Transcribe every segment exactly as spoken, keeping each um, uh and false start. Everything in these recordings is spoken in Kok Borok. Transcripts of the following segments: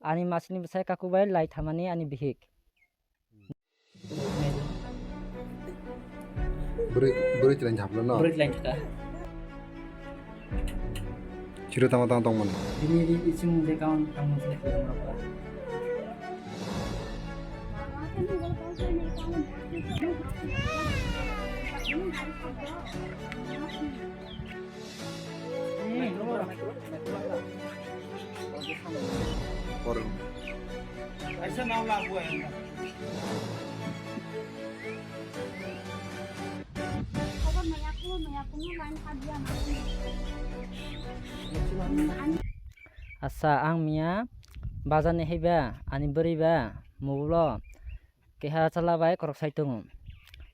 Ani masini bwsai kaku bai lai thamani ani bihik. Bwrwi, bwrwi chwlaini haplo no? Bwrwi chwlaini thaka. Chiro tama tama tongmani. Bini ri ising je kaun tongmani se tongmani. Asa ang miya bazar ni haiba ani bwrwi ba mobile o keha chwla bai korok sai tongo.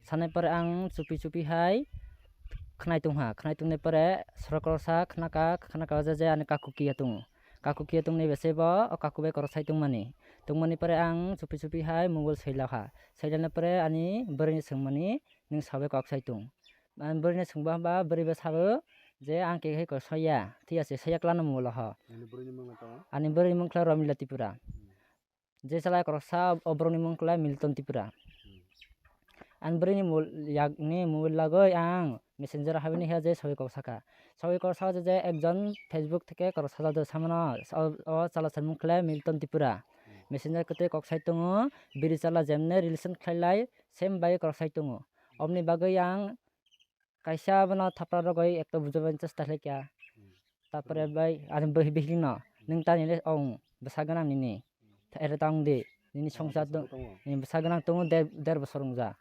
Sanai pore ang chupi chupi hai khwnai tongha, khwnai tongnai pore sorok koroksa khwnaka, khwnaka o je je ani kaku kiya tongo, kaku kiya tongnai bese bo o kaku bai korok sai tongmani. Tongmani pore ang chupi chupi hai mobile sailaha, sailana pore ani bwrwi ni swngmani, "Nwng sabai kok sai tong?" Ani bwrwi ni swngba hwnba bwrwi bai sabo je ang kehai kok saiya, thik ase, saiya kwlano mobile o ho. Ani bwrwi ni mung le tamo? Ani bwrwi ni mung khlai Romila Tripura. Hmm. Je chwla koroksa o borokni mung khlai Milton Tripura. Hmm. Ani bwrwini mul-, yakni mobile lagwi ang messenger o habini khe je sogwi kok saka. Sogwi kok saka je, je ekjon Facebook theke korok sajak de samano, o, o chwla sani mung khlai Milton Tripura. Hmm. Messenger kwtwi kok sai tongo, biri chwla jemne relation khlai lai, same bai korok sai tongo. Oboni bagwi ang kaisa bono thapra rogwi ekta bujabani chesta khlaikha. Hmm. Tapore bai ani bihik no, "Nwng tani le ong bwsa gwnang nini. Ere ta wng di, nini songchar bwsa tongo? Nini bwsa gwnang tongo, der, der bosor wngja."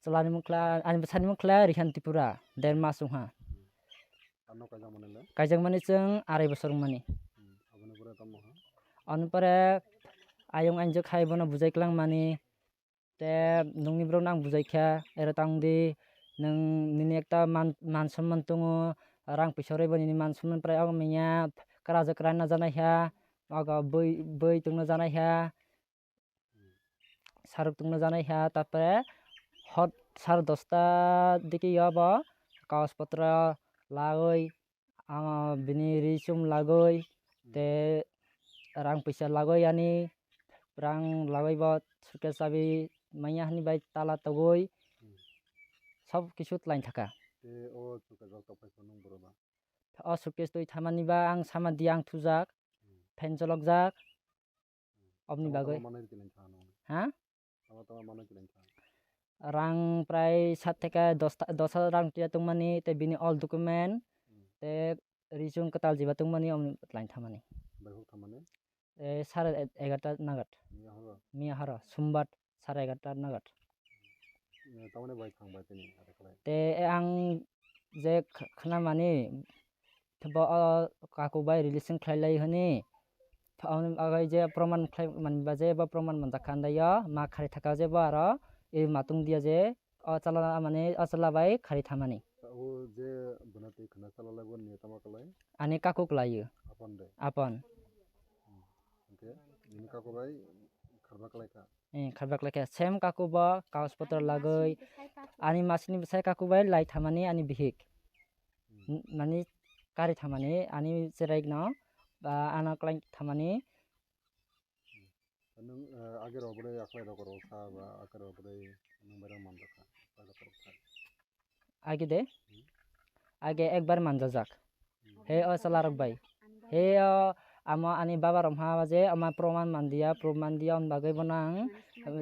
Chwla ni mung khlai, ani bwsani mung khlai Rihan Tripura, der mas wngha. Hmm. Ano kaijak mani le? Kaijak mani chwng arai bosor wngmani. Hmm. Aboni pore tamo ha? Ani pore ayung anjwk hai bono bujai kwlang mani. Te nungni borok no ang bujai kha, ero ta wng di, nwng nini ekta man, man somman tongo, rang puisa rwi bo nini man somman prai ogo manya, kwrajwk kwrwino janai kha, ogo bui, bui tongno janai kha, saruk tongno janai kha, tapore hot sar dosta dike yo bo kagoj potro lagoi, Ang bini ri chum lagoi, hmm, tei rang puisa lagoi ani, rang lagoi bo suitcase chabi manya hani bai tala togoi, hmm, sob kisu twlai thaka. Tei o suitcase rok tokphai phano boro ba? O suitcase twi thamani ba ang sama di ang thujak, hmm, phan cholokjak. Oboni bagwi. Tama tama manwi rwkhe nang thang nang. Ha? Tama tama manwi rwkhe nang thang. Rang prai sat theke dos ta, dos hajar rang tiya tongmani, tei bini all document, hmm, tei ri chum kwtal jiba tongmani, oboni twlai thamani. Bai huk thamani? Eh, sare egarta nagat. Miya horo? Miya horo, Sumbat. Sare egarta nagat. Eh, tamoni bai thang bai tini, are khlai. Te, eh, ang je kh-, khnamani, bo o kaku bai relation khlai lai hwnwi, aboni bagwi je proman khlai mani ba je bo proman manjak kha, andaiyo ma khari thaka je bo aro, eh, ma tong diya je o chwla mani, o chwla bai khari thamani. O je bwna twi khna chwla lai bo ni tamo khlai? Ani kaku khlai o. Apon de? Apon. Hmm. Hwnkhe nini kaku bai kharba khlai kha? Eh, kharba khlai kha. Same kaku bo kagoj potro lagoi, ani masini bwsai kaku bai lai thamani ani bihik. Hmm. N-, mani kari thamani ani cherai no, ba ano khlai thamani. Hmm. Nwng, eh, age rok bwrwi aklai rok rok sa ba age rok bwrwi nwng bai rok manjak kha, age rok sa. Age de? Hmm. Age ekbar manjajak. Hmm. He o chwla rok bai. He o amo ani baba rok ha je ama proman mandiya, proof mandiya, on bagwi bono ang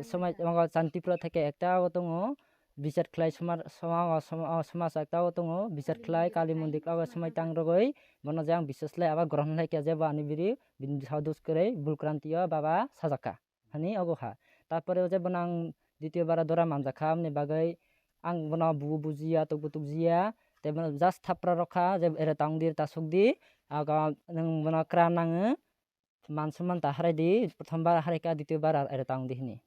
somaj, ogo Chantipura theke ekta ogo tongo, bichar khlai somar, soma-, o soma-, o somaj ekta ogo tongo, bichar khlai Kali mondir ogo somai tang rogwi, bono je ang biswas lai abo grohon lai khe je bo ani biri, bini bwsao dus kwrwi, bul kranti o baba sajak kha. Hani ogo ha. Tarpore o je bono ang ditio bara dora manjak kha, aboni bagwi ang bono bubo bujiya, tukbo tukjiya, tei bono just thapra rok kha, je ere ta wng di, ta suk di, aga nwng bono kwra nangwi, man somman ta harai di, prothom bar harai kha, ditio bar ere ta wng di hini.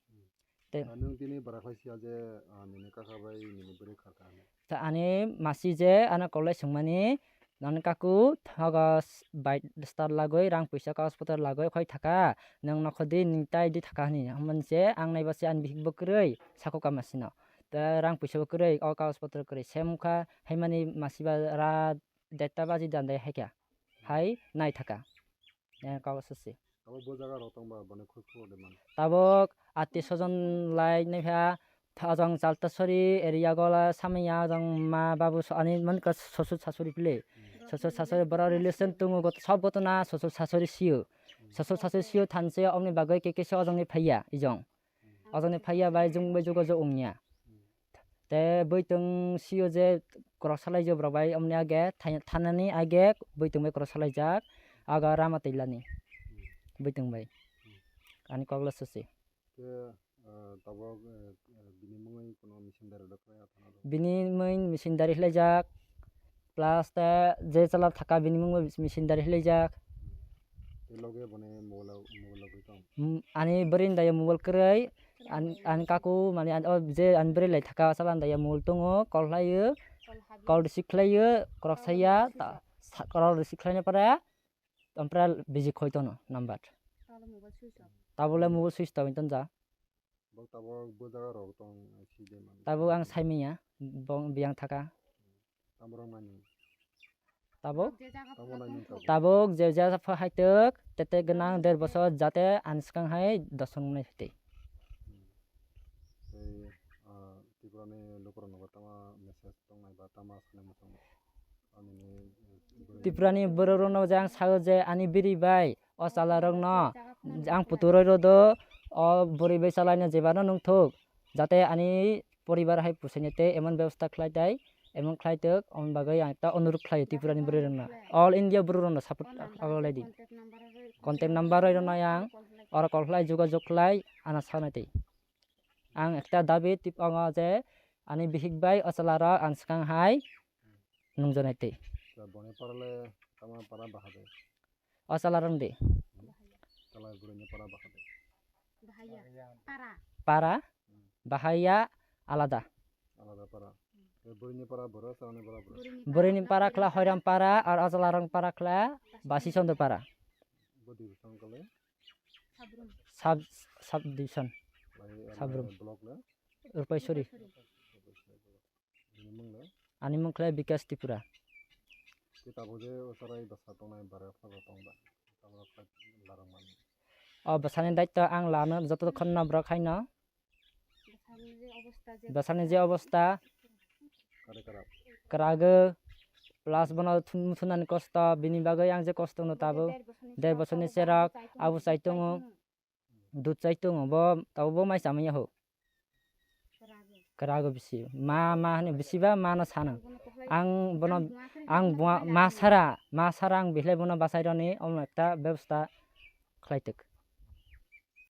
Tei ah, nwng tini bara khlai sia je, ah, nini kaka bai nini bwrwi kha kha hwnwi? Ta ani masi je ano kolai swngmani, "Nani kaku, thogo s-, bai start lagoi, rang puisa kagoj potro lagoi khoi thaka, nwng nokho di, nwng tai di thaka," hwnwi. Hwnba se ang naiba se ani bihik bo kwrwi, sako ka masino. Tei rang puisa bo kwrwi, o kagoj potro kwrwi. Sem wngkha, haimani masi ba ra derta baji dande hai kha. Hai nai thaka. Yang kok sasi. Abo bo jaga rok tongba boni khoj khobor de man. Tabok ati sojon lai nai pha, pha jong Chaltasori area gola samaya jong ma babu so ani man ka sosur sasuri pile. Sosur sasuri bora relation tungo got sob gotona sosur sasuri siyo. Sosur sasuri siyo thanse omni bagoi ke kesa ojongni phaiya ijong. Ojongni phaiya bai jung bai jugo jo ongya. Te bwitwng sio je korok salai je borok bai omni age thai-, thanani age bwitwng bai korok salai jak aga rama twi lani bwitwng bai ani kok le sasi. Ke, ah, tabok, eh, eh, bini mungwi kuno machine dari rok khlai ya thana rok? Bini mungwi machine dari khlai jak. Plus te je chala thaka bini mungwi machine dari khlai jak. Te loge bone mobile, mobile logwi tong. Mm, ani bwrwi ni daya mobile kwrwi, an-, ani kaku mani an-, o je ani bwrwi lai thaka chala ni daya mobile tongo, call khlaio, call receive khlaio, korok saiya, ta-, sa-, call receive khlaina pore, omprai busy khoi tono number. Tabole mobile switch off wngtong ja. Bo tabok bo jaga rok tong si de man. Tabok ang saimanya, bong biyang thaka. Tamo rok nani. Tabok? Tamo nani tabok. Tabok je ja pha haitok, tete gwnang der bosor jate ani swkang hai dosong nai hite. Hmm. Tei, ah, Tripura ni lukurok nogo tama message tong nai ba tama sanai muchung. Tripurani borok rokno je ang sao je ani biri bai o chala rokno ang puturoi rodo, o bwrwi bai chalaino jebano nungthok, jate ani poribar hai pusaina tei emon bebosta khlai tai, emon khlai tok, omoni bagwi ang ekta onurok khlaio Tripurani bwrwi rokno, all India borok rokno support ago lai di. Contact number rok rwno yang oro call khlai jogajog khlai ana sanai tei. Ang ekta dabi tip wngo je ani bihik bai o chwla rok ang swkang hai nungjaknai twi. Acha, boni para le tamo para baha de? O chwla rok de. Chwla bwrwi ni para baha de? Bahaya. Para. Para? Hmm. Bahaya alada. Alada para. Bwrwi ni para bwrwi, chwla ni para bwrwi. Bwrwi ni para khla Hoiram para, ar o chwla rok para khla Basi Chondro para. Bwdwi bwsang kale? Sub, sub division. Lai, Sabrum. Block le? Rupaisori. Bini mung le? Ani mung khlai Bikas Tripura. Kitabo je o sarai basa tongnai bara phago tongba. Tamo khlai larang mani. O bwsani daitto ang lano joto khonno borok haino. Bwsani je obosta je bwsani je obosta. Kare kara. Kwrago, plus bono thun-, thunani kosto, bini bagwi ang je kosto no tabuk. Der bosoni cherok, abo chai tongo. Dud chai tongo, bo tabuk bo mai chamaya ho. Kwrago bisi. Ma, ma hwnwi bisi ba ma no sano. Ang bono, ang bua-, ma sara, ma sara ang bihlai bono bachai roni omo ekta bebosta khlai tok.